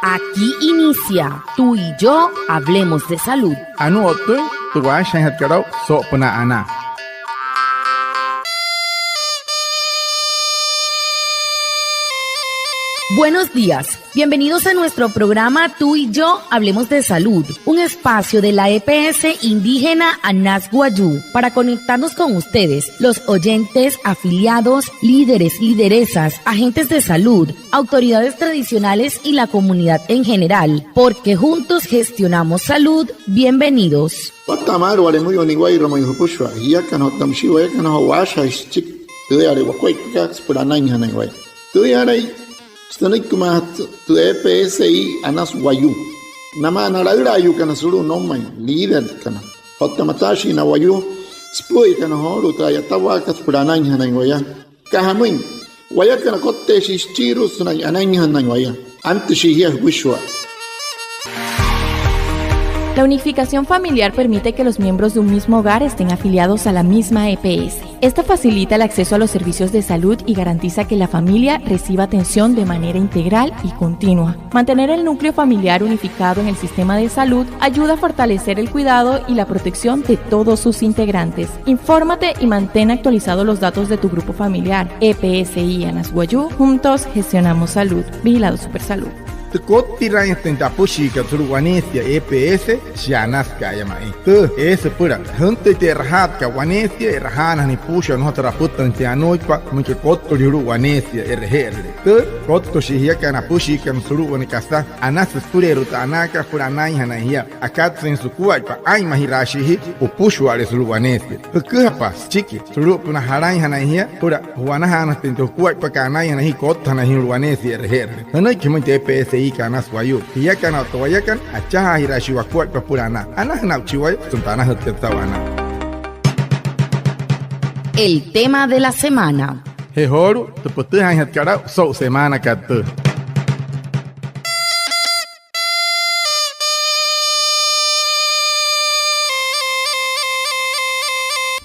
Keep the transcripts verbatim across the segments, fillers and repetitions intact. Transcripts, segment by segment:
Aquí inicia Tú y yo hablemos de salud. Anuu o'ttüin tü waashajaainjatkat aa'u soo'opünaa anaa. Buenos días. Bienvenidos a nuestro programa Tú y yo hablemos de salud, un espacio de la E P S indígena Anas Wayuu para conectarnos con ustedes, los oyentes, afiliados, líderes, lideresas, agentes de salud, autoridades tradicionales y la comunidad en general, porque juntos gestionamos salud. Bienvenidos. Watta'a maalü wale müyuu na wayuuirua mayuu jüpüshua jiakana otta müshii wayakana joo waashajaain süchiki tüüyale wakuaippakat süpüla anainjanain waya. Tüüyalai sünüikimaajatü tü E P S I Anas Wayuu namaa na laülaayuukana sulu'u noumain, líderkana otta mataashii na wayuu süpü'üyakana joolu'u tü a'yatawaakat süpüla anainjanain waya. Aka jamüin, wayakana kotteeshii süchiirua sünain anainjanain waya. Antüshii jia jüpüshua. La unificación familiar permite que los miembros de un mismo hogar estén afiliados a la misma E P S. Esta facilita el acceso a los servicios de salud y garantiza que la familia reciba atención de manera integral y continua. Mantener el núcleo familiar unificado en el sistema de salud ayuda a fortalecer el cuidado y la protección de todos sus integrantes. Infórmate y mantén actualizados los datos de tu grupo familiar. E P S I Anas Wayuu, juntos gestionamos salud. Vigilado Supersalud. Tü kottiraainjatüin tü apüshiikat sulu'u waneesia E P S, shia anasüka'a ma'i. Tü, eesü süpüla jüntüitüin e'rajaatkat waneesia, e'rajaanajanain jüpüshua, nnojotsü apütüinjatüin anuuitpa, müinka kottüle julu'u waneesia e'reje'erüle. Tü, kottüshii jiakana apüshiikana sulu'u wane kasa, anasü süpüleerua tü anaakat süpüla anainjanain jia. Akatsüin sukuaippa, aa'inmajiraashii jia jüpüshua'ale sulu'u waneesia. Jüküjapa süchiki sulu'upünaa jalainjanain jia süpüla ju'wanajaanajatüin tü jukuaippakat anainjanain jia, kottajanain jia julu'u waneesia e'reje'erüle. Jünüiki jümüin tü E P S I-kat Anas Wayuu. Jiakana otta wayakana, achajaajiraashii wakuaippa süpüla anaa. Anajüna aa'uchi waya sütüma tü anajütkat saa'u anaa. El tema de la semana. Je joolu'u tü pütüjaainjatkat aa'u so'u semaanakat tüü.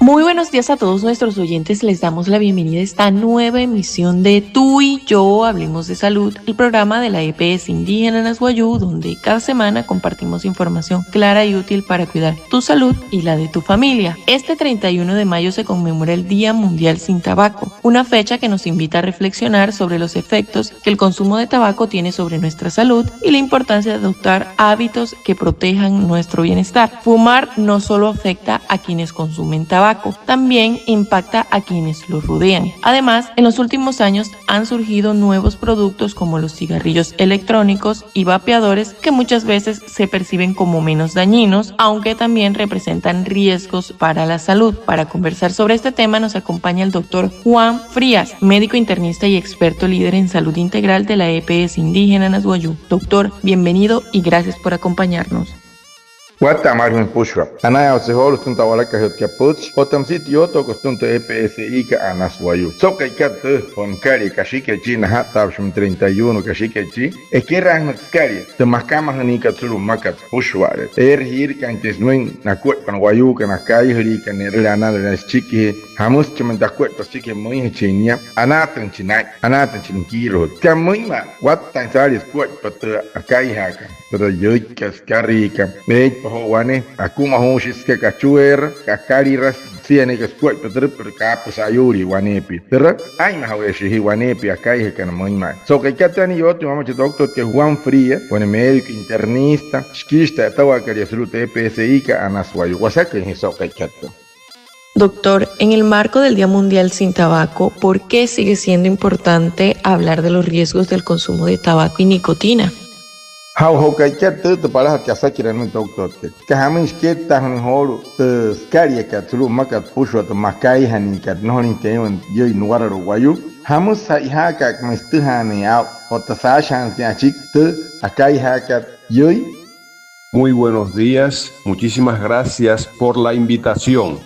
Muy buenos días a todos nuestros oyentes. Les damos la bienvenida a esta nueva emisión de Tú y yo hablemos de salud, el programa de la E P S indígena Anas Wayuu, donde cada semana compartimos información clara y útil para cuidar tu salud y la de tu familia. Este treinta y uno de mayo se conmemora el Día Mundial sin Tabaco, una fecha que nos invita a reflexionar sobre los efectos que el consumo de tabaco tiene sobre nuestra salud y la importancia de adoptar hábitos que protejan nuestro bienestar. Fumar no solo afecta a quienes consumen tabaco, también impacta a quienes lo rodean. Además, en los últimos años han surgido nuevos productos como los cigarrillos electrónicos y vapeadores, que muchas veces se perciben como menos dañinos, aunque también representan riesgos para la salud. Para conversar sobre este tema nos acompaña el doctor Juan Frías, médico internista y experto líder en salud integral de la E P S indígena Anas Wayuu. Doctor, bienvenido y gracias por acompañarnos. Watta'a maalü jüpüshua. Anayaawatse joolu'u sütüma tü a'walakajütkat pütchi otta müsia tü yootookot sütüma tü E P S I-kat Anas Wayuu. So'u ka'ikat tüü, joo nükalia kashikai chi, naja'ttaapa shia treinta y uno kashikai chi, ekeraajünüsü sükalia tü makamajünüinkat sulu'u mmakat süpüshua'ale. Eere jiirakai taya sümüin nakuaippa na wayuukana akaijüliikana ne'rüle anale süchikijee, jamüsü chi ma'i tü akuaippa süchikijee müinjachin nia, anaatüinjachin naa'in, anaatüinjachin nikiiru'ujut. Süka müinma'a wattaain saalii sukuaippa tü akaijaakana, türa yüikat, sükariikat, eeitpa joo wane akumajuushi süka kachueera, kakalira, süsia ne'e aka sukuaippa türa, pero kaapüsü ayuulii waneepia. Türa, aa'inmajaweeshii jia waneepia akaijakana müinma'a. So'u ka'ikat tüü, nia yootüin wamüin chi doctorkai Juan Frías, wane médico internista, shikiishi tü a'yatawaakat sulu'u tü E P S I-kat Anas Wayuu. Wasaküin jia so'u ka'ikat tüü. Doctor, en el marco del Día Mundial sin Tabaco, ¿por qué sigue siendo importante hablar de los riesgos del consumo de tabaco y nicotina? Jaa'u joo ka'ikat tüü, tü palajatkat asakiraain nümüin tü doctorkai. Süka jamüin, shikettaajünüin joolu'u tü sükaliakat sulu'u mmakat süpüshua, tü makaijaniikat, nnojoliinjatü eein yüi nuwaralu'u wayuu. ¿Jamüsü ja'ijaaka'a ma'i sütüjaanüin aa'u otta saashajaanüin achiki tü akaijaakat yüi? Muy buenos días, muchísimas gracias por la invitación.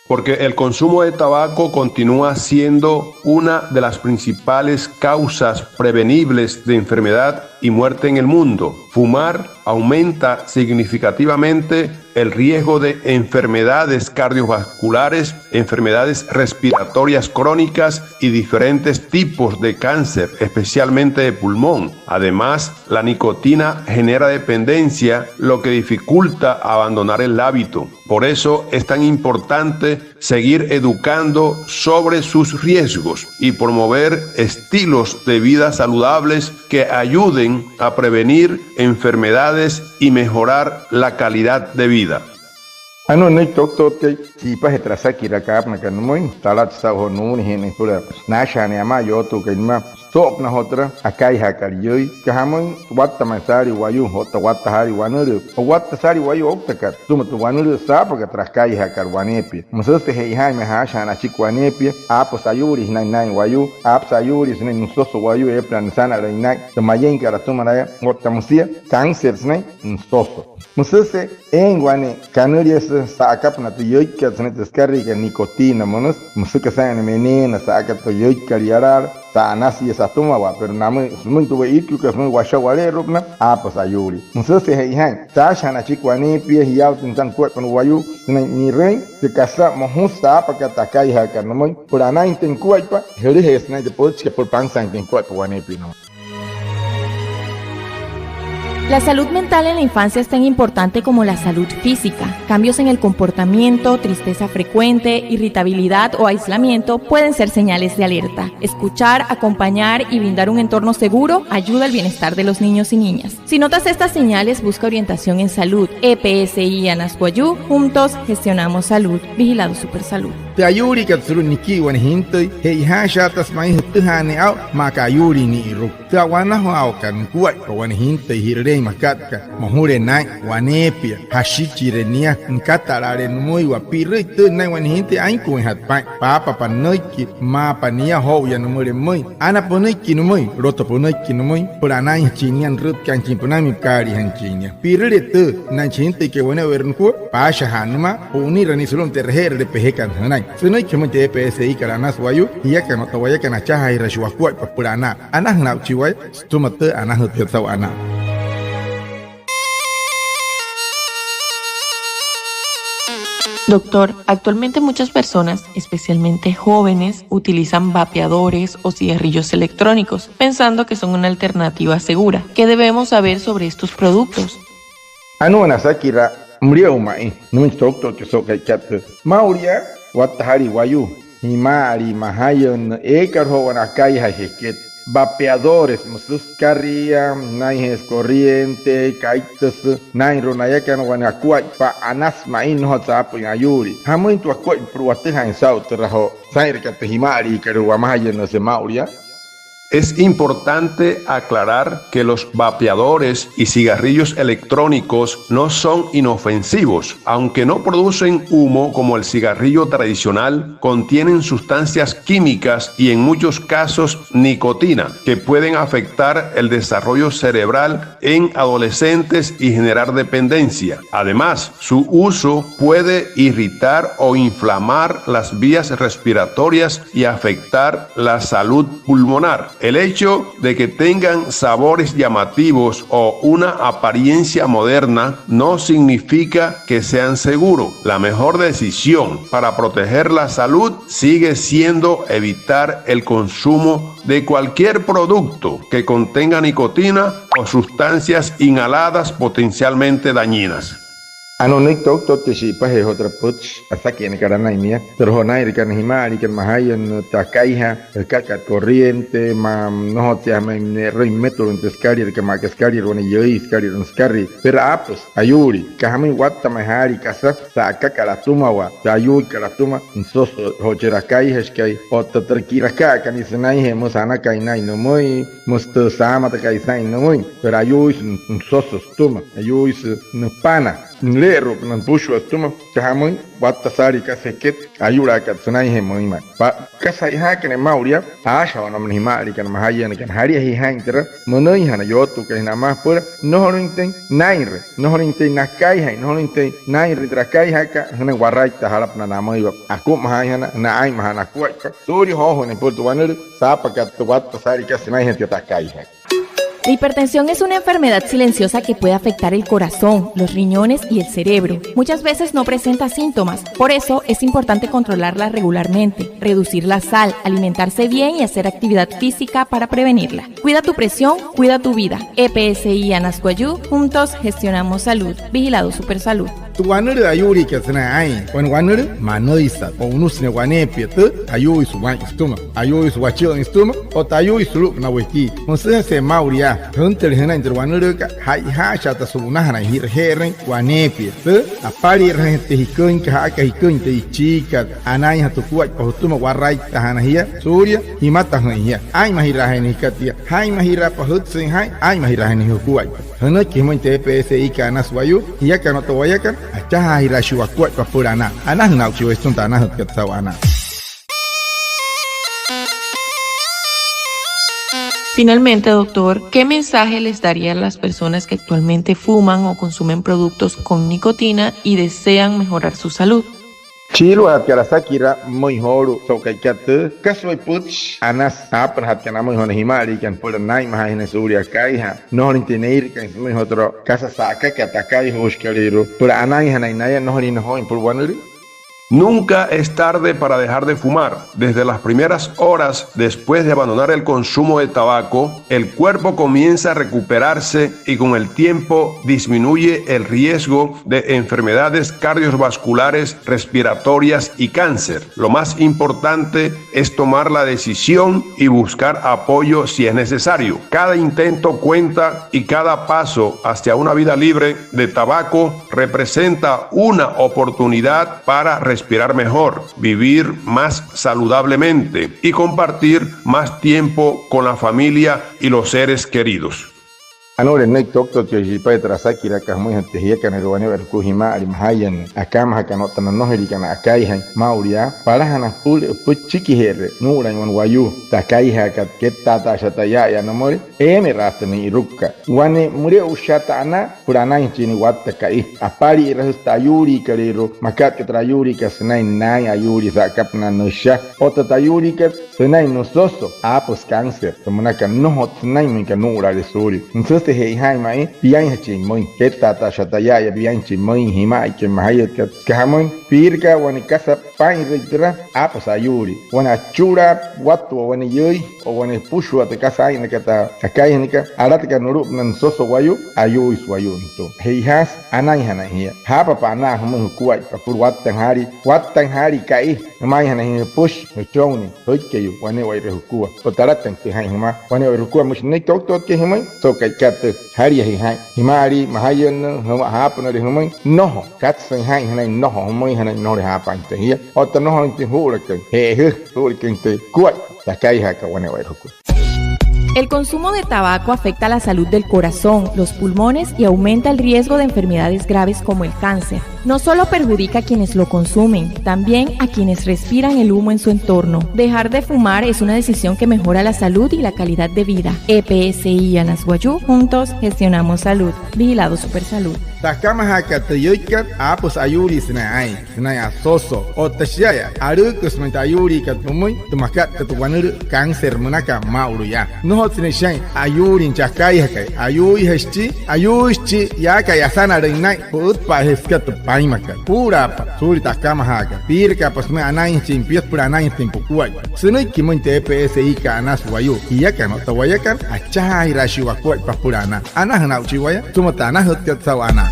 Porque el consumo de tabaco continúa siendo una de las principales causas prevenibles de enfermedad y muerte en el mundo. Fumar aumenta significativamente el riesgo de enfermedades cardiovasculares, enfermedades respiratorias crónicas y diferentes tipos de cáncer, especialmente de pulmón. Además, la nicotina genera dependencia, lo que dificulta abandonar el hábito. Por eso es tan importante seguir educando sobre sus riesgos y promover estilos de vida saludables que ayuden a prevenir enfermedades y mejorar la calidad de vida. Anuu nünüiki toktotkai shi'ipajee tü asakiraa kaapünakat nümüin, talatshi saa'u joo nuulijüin süpüla naashajaanüin amaa yootuukai nümaa soo'opünaa joo türa akaijaakat yüi, süka jamüin, watta ma'i saalii wayuu otta watta saalii wanülüü o watta saalii wayuu ouktakat sütüma tü wanülüü saapakat türa akaijaakat waneepia. Müsüse che'ojaain ma'i jaashajaanüin achiki waneepia, aapüsü ayuulii sünain naa'in wayuu, aapüsü ayuulii sünain nüsoso wayuu eepünaa nüsanalüin naa'in tü mayeinkat atüma naya otta müsia cáncer sünain nüsoso. Müsüse eein wane kanüliasü sa'akapünaa tü yüikat sünain tü sükariikat nicotina münüsü, müsü aka saa'in wane meneena sa'aka tü yüikat yalaala, sa'anasia satümawaa, pero namüin sümüin tü we'itkukat sümüin washa wale'eru'upünaa, aapüsü ayuulii. Müsüse che'ojaain saashajaanüin achiki waneepia, jiyaawatüin nüsa nukuaippa na wayuu sünain ni'rüin tü kasa mojusü saapakat tü akaijaakat nümüin süpüla anainjatüin nukuaippa, jülüjeesü sünain tü pütchikat süpüla pansaainjatüin nukuaippa waneepia nümüin. La salud mental en la infancia es tan importante como la salud física. Cambios en el comportamiento, tristeza frecuente, irritabilidad o aislamiento pueden ser señales de alerta. Escuchar, acompañar y brindar un entorno seguro ayuda al bienestar de los niños y niñas. Si notas estas señales, busca orientación en salud. E P S I Anas Wayuu, juntos gestionamos salud. Vigilado Supersalud. Tü ayuuliikat sulu'u nikii wane jintüi, che'ojaashaatasü ma'i jütüjaa ne'e aa'u maa aka ayuulii ni'ruu. Tü a'wanajuaakat nukuaippa wane jintüi ji'rüleein makat aka mojule naa'in waneepia, jashichire nia, nükatalale nümüiwa, pi'rüi tüü naa'in wane jintüi ainkuuinjatü paa'in, paapapa nünüiki, maapa nia, joo'uya nümüle pümüin, ana pünüiki nümüin, lota pünüiki nümüin, süpüla anainjachin nia, nürütkainjachin, pünamipkaaliijachin nia. Pi'rüle tüü naa'in chi jintüikai wane'eweerü nukua, paashajaa nümaa, pu'unira nia sulu'umüin tü e'reje'erüle pejekat jünain. Sünüiki jümüin tü E P S I kat Anas Wayuu, jiakana otta wayakana achajaajiraashii wakuaippa süpüla anaa. Anajüna aa'uchii waya sütüma tü anajütkat saa'u anaa. Doctor, actualmente muchas personas, especialmente jóvenes, utilizan vapeadores o cigarrillos electrónicos, pensando que son una alternativa segura. ¿Qué debemos saber sobre estos productos? Anuu wane asakiraa müle'u ma'i nümüin chi toktotkai so'u ka'ikat tüü. Maa'ulu yaa watta saalii wayuu jima'alii majayünnüü eekat joo wane akaijai jeket, vapeadores müsü sükariia, naa'injeesü corriente, kaittüsü naa'inru'u nayakana wane akuaippa anasü ma'i, nnojotsü aapüin ayuulii. ¿Jamüinjatü wakuaippa süpüla watüjaain saa'u türa joo saa'inrakat tü jima'aliikat wamajayünnüüse maa'ulu yaa? Es importante aclarar que los vapeadores y cigarrillos electrónicos no son inofensivos. Aunque no producen humo como el cigarrillo tradicional, contienen sustancias químicas y en muchos casos nicotina, que pueden afectar el desarrollo cerebral en adolescentes y generar dependencia. Además, su uso puede irritar o inflamar las vías respiratorias y afectar la salud pulmonar. El hecho de que tengan sabores llamativos o una apariencia moderna no significa que sean seguros. La mejor decisión para proteger la salud sigue siendo evitar el consumo de cualquier producto que contenga nicotina o sustancias inhaladas potencialmente dañinas. Anuu nünüiki toktotkai shi'ipajee joo türa pütchi asakinnakana anain nia, türa joo naa'inrakat na jima'aliikana majayünnüü, tü akaijaa, jükakat corriente, maa nnojotsü yaa jamüin ne'rüin mmetuluin tü sükaliikat, maa aka sükaliirua wane yüii, sükaliirua wane sükarii. Pero aapüsü ayuulii, süka jamüin watta ma'i saalii kasa sa'akakat atümawaa, tü ayuuikat atüma nüsoso joo chi akaijashikai otta tü ki'iraka'akat, nia sünainjee müsü anakain naa'in nümüin, müsü tü saamatakai saa'in nümüin, pero ayuuisü nüsoso sütüma, ayuuisü nüpana, nüle'eru'upünaa nüpüshua sütüma. Süka jamüin watta saalii kasa jeket ayu'laakat sünainjee müinma'a. Kasa che'ojaakana maa'ulu yaa, aashajaawanamüin na jima'aliikana majayünnüükana jalia che'ojaain türa münüinjana yootuukai namaa süpüla nnojolüinjatüin naa'inrüin, nnojolüinjatüin nakaijaain, nnojolüinjatüin naa'inrüin türa akaijaakat jünain waraittaa jalapünaa namüiwa. Akumajaainjana, na'ainmajaa nakuaippa suulia joojuuinjanain süpüla tü wanülüü saapakat tü watta saalii kasa sünainjee tü akaijaakat. La hipertensión es una enfermedad silenciosa que puede afectar el corazón, los riñones y el cerebro. Muchas veces no presenta síntomas, por eso es importante controlarla regularmente, reducir la sal, alimentarse bien y hacer actividad física para prevenirla. Cuida tu presión, cuida tu vida. E P S I Anas Wayuu, juntos gestionamos salud. Vigilado Supersalud. Tü wanülüü ayuuliikat sünain aa'in, wane wanülüü manüisat, o'unüsü sünain waneepia tü ayuuisü waa'in sütüma, ayuuisü wachü'üin sütüma, otta ayuuisü sulu'upünaa wekii. Müsüjase'e maa'ulu yaa, jüntüle jünain tü wanülüükat, ja'ijaashaata su'unajanain ji'raje'erüin waneepia tü apali'irajüinjatü tü jiküinkat, ja'aka jiküin tü ichiikat, anainjatü jukuaippa jütüma, waraitajana jia suulia jimatajüin jia, aa'inmajiraajainijaka tia, jaa'inmajiraapa jütsüin jaa'in, aa'inmajiraajainijaka jukuaippa. Jünüiki jümüin tü E P S I Anas Wayuu, jiakana otta wayakana, achajaajiraashii wakuaippa apüla anaa. Anajüna aa'uchi waya sütüma tü anajütkat saa'u anaa. Finalmente, doctor, ¿qué mensaje les daría a las personas que actualmente fuman o consumen productos con nicotina y desean mejorar su salud? Chiiruajatkat asakiraa pümüin joolu'u so'u ka'ikat tüü, kasa wayuu pütchi anasü aapünajatka namüin joo na jima'aliikana süpüla naa'inmajaainjanain suulia akaijaa, nnojolüin tü neeirükain sümüin joo türa kasa sa'akakat tü akaijuushikalüirua süpüla anainjanain naya, nnojolüin nnojoin süpüla wanülüü. Nunca es tarde para dejar de fumar. Desde las primeras horas después de abandonar el consumo de tabaco, el cuerpo comienza a recuperarse y con el tiempo disminuye el riesgo de enfermedades cardiovasculares, respiratorias y cáncer. Lo más importante es tomar la decisión y buscar apoyo si es necesario. Cada intento cuenta y cada paso hacia una vida libre de tabaco representa una oportunidad para respirar mejor, vivir más saludablemente y compartir más tiempo con la familia y los seres queridos. Anuu nünüiki tü doctorkai shipayatarü asakiraaka jümüinjatü jiakana, wane'ewai jukua jima'alii, majayünnüü, akamajakana otta na nnojoliikana akaijaain maa'ulu yaa, palajana püpüla püchikije'ere nuu'ulaain wane wayuu tü akaijaakat, kettaataashaata ya'aya nümüle, eemeraasü tü ni'irukukat. Wane müle'ushaata anaa süpüla anainjachin nia watta ka'i, apali'irajüsü tü ayuuliikalüirua, makat aka tü ayuuliikat sünain naain ayuulii sa'akapünaa nüsha otta tü ayuuliikat sünain nüsoso, aapüsü cáncer tü münakat, nnojotsü sünainmüin aka nuu'ulaale suulia. Nüsüsü che'ojaain ma'i piainjachin müin, kettaataashaata ya'aya piainjachin müin jima'aikai, majayütkat. Süka jamüin, piirakaa wane kasa paa'inrüin türa, aapüsü ayuulii. Wane achulaa watua, wane yüi o wane süpüshua tü kasa aa'innakat tü akaijünakat, alatakana nulu'upünaa nüsoso wayuu, ayuuisü wayuu nütüma. Che'ojaasü anainjanain jia. Jaapapa anaa jümüin jukuaippa süpüla wattain jaalii, wattain jaalii ka'i, jümüinjanain jia jüpüshi, jüchonnii, jüikeyuu, wane'ewai jukua. Otta alatain tü jaa'in jümaa, wane'ewai jukua, müshi nünüiki tü doctorkai jümüin so'u ka'ikat tüü. Jalia jia jaa'in jima'alii, majayünnüü, jümaa, jaapünüle jümüin, nnojo, katsüin jaa'in jünain, nnojo jümüinjanain, nnojole jaapaainjatüin jia otta nnojolüinjatüin juu'ulaküin, je'ejü juu'ulaküin tü jukuaippa tü akaijaakat, wane'ewai jukua. El consumo de tabaco afecta la salud del corazón, los pulmones y aumenta el riesgo de enfermedades graves como el cáncer. No solo perjudica a quienes lo consumen, también a quienes respiran el humo en su entorno. Dejar de fumar es una decisión que mejora la salud y la calidad de vida. E P S I Anas Wayuu, juntos gestionamos salud. Vigilado Supersalud. Tü akamajaakat tü yüikat, aapüsü ayuulii sünain aa'in, sünain asoso. Otta shia'aya alüüküsü ma'i tü ayuuliikat pümüin, tü makat aka tü wanülüü cáncer münakat maa'ulu yaa. Nnojotsü ne'e shiain ayuulin chi akaijakai, ayuuijashi chi, ayuuishi chi yaakai asanalüin naa'in, pü'ütpa'ajee süka tü painmakat. Puu'ulaapa suulia tü akamajaakat, piirakaapa sümüin anainjachin pia süpüla anainjatüin pukuaippa. Sünüiki müin tü E P S I Anas Wayuu, jiakana otta wayakana, achajaajiraashii wakuaippa apüla anaa. Anajüna aa'uchii waya sütüma tü anajütkat saa'u anaa.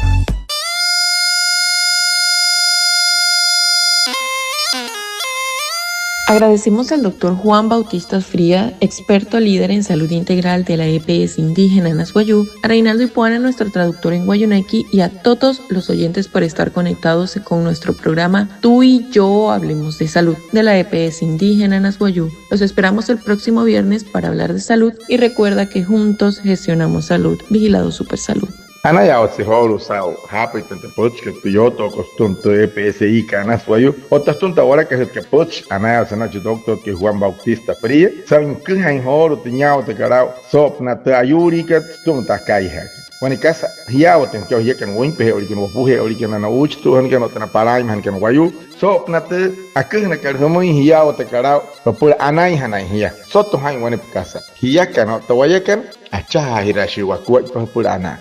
Agradecemos al doctor Juan Bautista Fría, experto líder en salud integral de la E P S indígena Anas Wayuu, a Reinaldo Ipuana, nuestro traductor en wayuunaiki, y a todos los oyentes por estar conectados con nuestro programa Tú y yo hablemos de salud de la E P S indígena Anas Wayuu. Los esperamos el próximo viernes para hablar de salud y recuerda que juntos gestionamos salud. Vigilado Supersalud. Anayaawatse joolu'u saa'u jaapüitpain tü pütchikat, tü yootookat sütüma tü E P S I Anas Wayuu otta sütüma tü a'walakajütkat pütchi. Anayaawatse na chi doctorkai Juan Bautista Fría saa'u nüküjain joolu'u tü niyaawaatakat aa'u soo'opünaa tü ayuuliikat sütüma tü akaijaakat. Wane kasa jiyaawatüin tü jiakana wüinpeje'ewalikana, wopuje'ewalikana, na uuchitu'ujanakana otta na palaainmajanakana wayuu, soo'opünaa tü aküjünakat jümüin jiyaawatakat aa'u süpüla anainjanain jia. Soto jaa'in waneepia kasa. Jiakana otta wayakana, achajaajiraashii wakuaippa süpüla anaa.